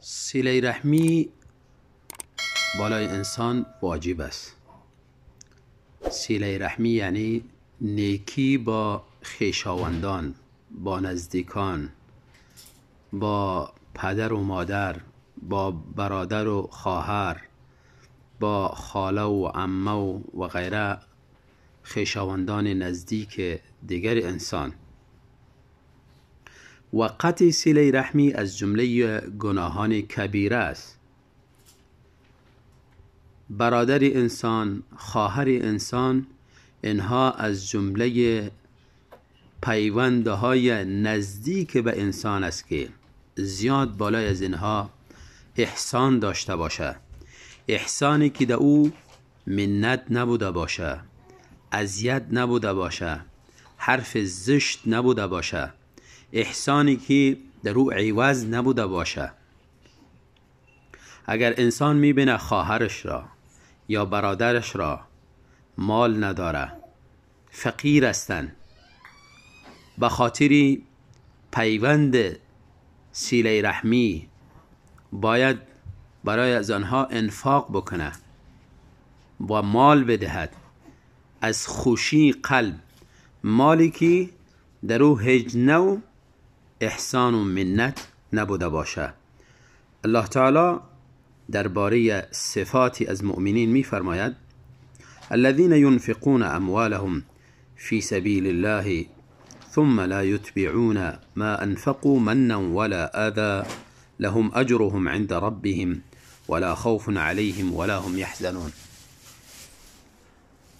صله رحمی بالای انسان واجب است. صله رحمی یعنی نیکی با خویشاوندان، با نزدیکان، با پدر و مادر، با برادر و خواهر، با خاله و عمه و غیره، خویشاوندان نزدیک دیگر انسان. و قطع صله رحمی از جمله گناهان کبیره است. برادر انسان، خواهر انسان، اینها از جمله پیوندهای نزدیک به انسان است که زیاد بالای از اینها احسان داشته باشه. احسانی که در او منت نبوده باشه، اذیت نبوده باشه، حرف زشت نبوده باشه، احسانی که در او عوض نبوده باشه. اگر انسان میبینه خواهرش را یا برادرش را مال نداره، فقیر هستند، به خاطر پیوند صله رحمی باید برای از آنها انفاق بکنه و مال بدهد از خوشی قلب، مالی که در او هیچ نوع احسان و منت نبوده باشه. الله تعالی درباره صفاتی از مؤمنین میفرماید: الذين ينفقون اموالهم في سبيل الله ثم لا يتبعون ما انفقوا منا ولا اذى لهم اجرهم عند ربهم ولا خوف عليهم ولا هم يحزنون.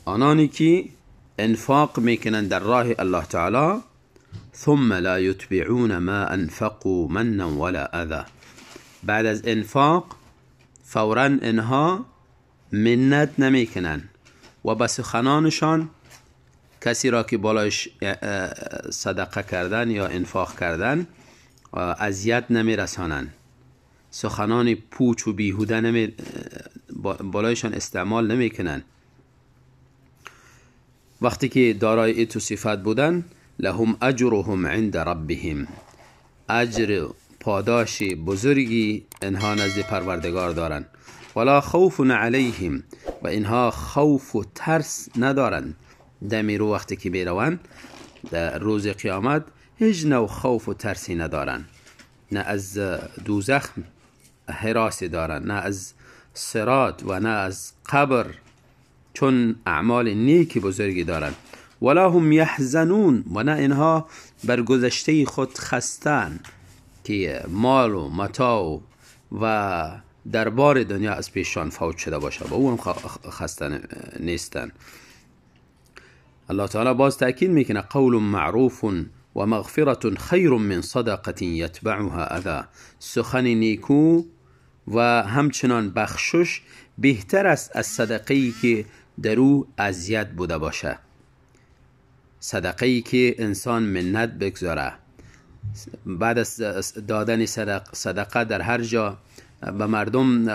آنانی که انفاق میکنند در راه الله تعالی، ثم لا يتبعون ما انفقوا منا ولا اذى، بعد از انفاق فورا اینها منت نمیکنن و به سخنانشان کسی را که بالایش صدقه کردن یا انفاق کردن اذیت نمیرسانند، سخنان پوچ و بیهوده بالایشان استعمال نمیکنن. وقتی که دارای ایتو صفت بودن، لهم اجرهم عند ربهم، اجر پاداش بزرگی اینها نزد پروردگار دارند. ولا خوف علیهم، و اینها خوف و ترس ندارند. دمیرو وقتی که بیروند در روز قیامت هیچ نوع خوف و ترسی ندارند، نه از دوزخ هراسی دارند، نه از صراط و نه از قبر، چون اعمال نیک بزرگی دارند. ولا هم یحزنون، و نه اینها بر گذشته خود خستن که مال و متاع و دربار دنیا از پیششان فوت شده باشه، با او هم خسته نیستن. الله تعالی باز تأکید میکنه: قول معروف و مغفرة خیر من صدقة یتبعها اذی. سخن نیکو و همچنان بخشش بهتر است از صدقه‌ای که در او اذیت بوده باشه، صدقه‌ای که انسان منت بگذاره. بعد از دادن صدقه در هر جا به مردم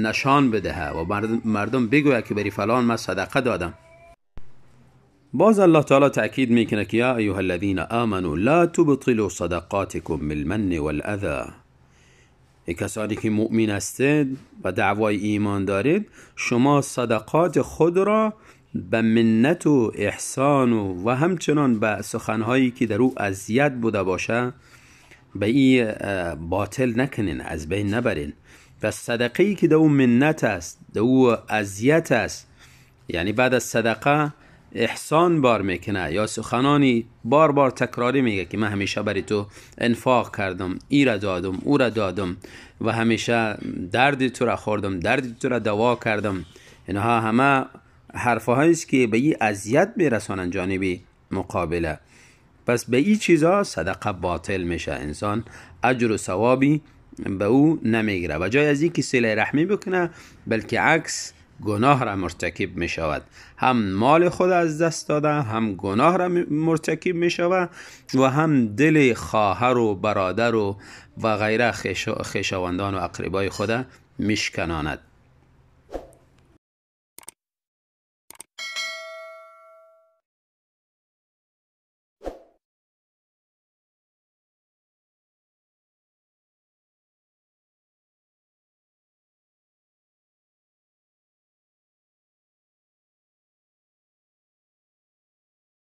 نشان بدهه و مردم بگوید که بری فلان من صدقه دادم. باز الله تعالی تأکید میکنه که یا ایها الذین آمنوا لا تبطلوا صدقاتکم بالمن والأذى. ای کسانی که مؤمن هستید و دعوای ایمان دارید، شما صدقات خود را به منت و احسان و همچنان به سخنهایی که در او اذیت بوده باشه به این باطل نکنین، از بین نبرین. و صدقه‌ای که در او منت است، در او اذیت است، یعنی بعد از صدقه احسان بار میکنه یا سخنانی بار بار تکراری میگه که من همیشه برای تو انفاق کردم، ای را دادم، او را دادم و همیشه درد تو را خوردم، درد تو را دوا کردم. اینها همه حرفهایی است که به این اذیت میرسانند جانبی مقابله. پس به این چیزا صدقه باطل میشه، انسان اجر و ثوابی به او نمیگیره و جای از این که صله رحمی بکنه بلکه عکس گناه را مرتکب می شود. هم مال خود از دست داده، هم گناه را مرتکب می شود و هم دل خواهر و برادر و غیره خویشاوندان و اقربای خود میشکناند.